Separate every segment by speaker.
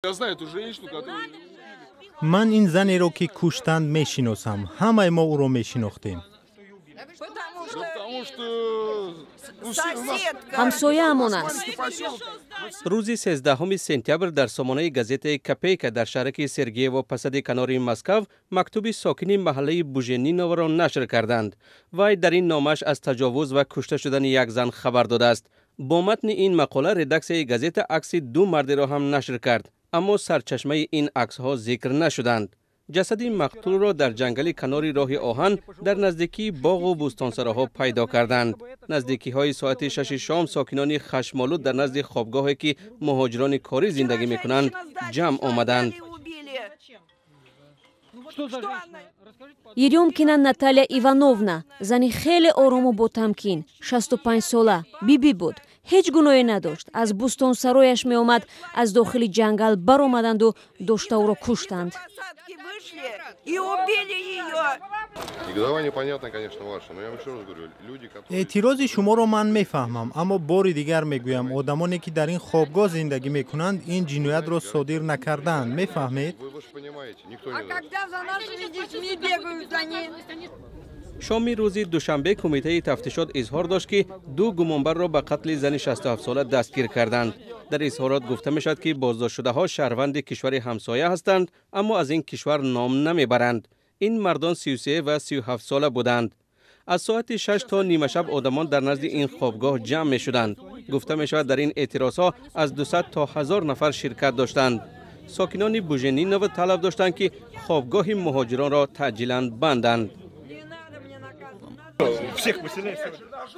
Speaker 1: Я знаю эту женщину, которую...
Speaker 2: Ман ин занеро, ки куштанд, мешиносам. Ҳамаи мо ӯро мешинохтем.
Speaker 1: Потому что, ну, все у нас
Speaker 3: Ҳамсояамон аст.
Speaker 1: маленький поселок.
Speaker 4: Рӯзи 13 сентябр дар сомонаи газетаи «Копейка» дар шаҳраки Сергиево Посади канори Москав мактуби сокини маҳаллаи Бужениноваро нашр карданд. Вай дар ин номааш аз таҷовуз ва кушта шудани як зан хабар додааст. Бо матни ин мақола редаксияи газета акси ду мардеро ҳам нашр кард, аммо сарчашмаи ин аксҳо зикр нашуданд. Ҷасади мақтулро дар ҷангали канори роҳи оҳан дар наздикии боғу бӯстонсароҳо пайдо карданд. Наздикиҳои соати 6-и шом сокинони хашмолуд дар назди хобгоҳе, ки муҳоҷирони корӣ зиндагӣ мекунанд, ҷамъ омаданд.
Speaker 5: Что за женщина? Расскажите.
Speaker 3: Ерёмкина Наталья Ивановна, зани хеле орому ботамкин, 65 сола, бибӣ буд. Ҳеҷ гуноҳе надошт. Аз бӯстонсарояш меомад, аз дохили ҷангал баромаданду дошта ӯро куштанд.
Speaker 6: Посадки вышли и убили ее.
Speaker 7: Негодование понятно, конечно, ваше, но я вам еще раз говорю, люди, которые...
Speaker 2: Эътирози шуморо ман мефаҳмам, аммо бори дигар мегӯям, одамоне, ки дар ин хобгоҳ зиндагӣ мекунанд, ин ҷиноятро содир накардаанд, мефаҳмед?
Speaker 7: Вы же понимаете, никто
Speaker 6: А
Speaker 7: не...
Speaker 6: когда за нашими детьми бегают они?
Speaker 4: Шоми рӯзи душанбе кумитаи тафтишот изҳор дошт, ки ду гумонбарро ба қатли зани 67-сола дастгир карданд. Дар изҳорот гуфта мешавад, ки боздоштшудаҳо шаҳрванди кишвари ҳамсоя ҳастанд, аммо аз ин кишвар ном намебаранд. Ин мардон 33 ва 37 сола буданд. Аз соати 6 то нимашаб одамон дар назди ин хобгоҳ ҷамъ мешуданд. Гуфта мешавад, дар ин эътирозҳо аз 200 то 1000 нафар ширкат доштанд. Сокинони Бужениново талаб доштанд, ки хобгоҳи муҳоҷиронро таъҷилан банданд.
Speaker 8: Всех выселяй.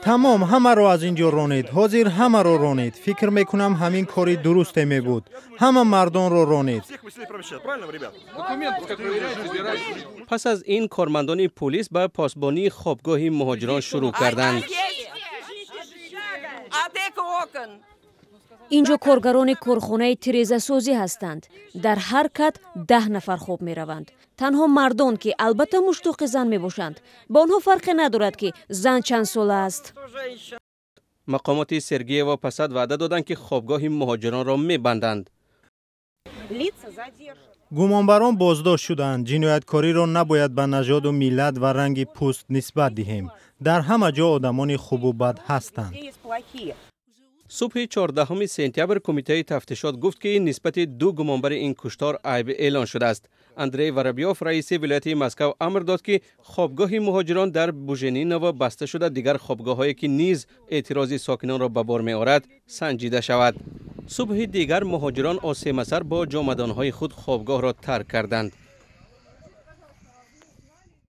Speaker 2: Тамом, ҳамаро аз ин ҷо ронед. Ҳозир ҳамаро ронед. Фикр мекунам, ҳамин кори дурусте мебуд. Ҳама мардонро ронед.
Speaker 8: Всех выселять прямо сейчас, правильно, ребят?
Speaker 1: Документы пускай проверяют, разбираются.
Speaker 4: Пас аз ин кормандони пулис ба посбонии хобгоҳи муҳоҷирон шурӯъ карданд.
Speaker 6: От эко-окон.
Speaker 3: Ин ҷо коргарони корхонаи тирезасозӣ ҳастанд. Дар ҳар кат 10 нафар хоб мераванд, танҳо мардон, ки албатта муштоқи зан мебошанд. Ба онҳо фарқе надорад, ки зан чанд сола аст.
Speaker 4: Мақомоти Сергиево Посад ваъда доданд, ки хобгоҳи муҳоҷиронро мебанданд.
Speaker 2: Гумонбарон боздошт шуданд. Ҷинояткориро набояд ба нажоду миллат ва ранги пӯст нисбат диҳем. Дар ҳама ҷо одамони хубу бад ҳастанд.
Speaker 4: Субҳи 14 сентябр кумитаи тафтишот гуфт, ки нисбати ду гумонбари ин куштор айб эълон шудааст. Андрей Воробьёв, раиси вилояти Москав, амр дод, ки хобгоҳи муҳоҷирон дар Бужениново баста шуда, дигар хобгоҳҳое, ки низ эътирози сокинонро ба бор меорад, санҷида шавад. Субҳи дигар муҳоҷирон осемасар бо ҷомадонҳои худ хобгоҳро тарк карданд.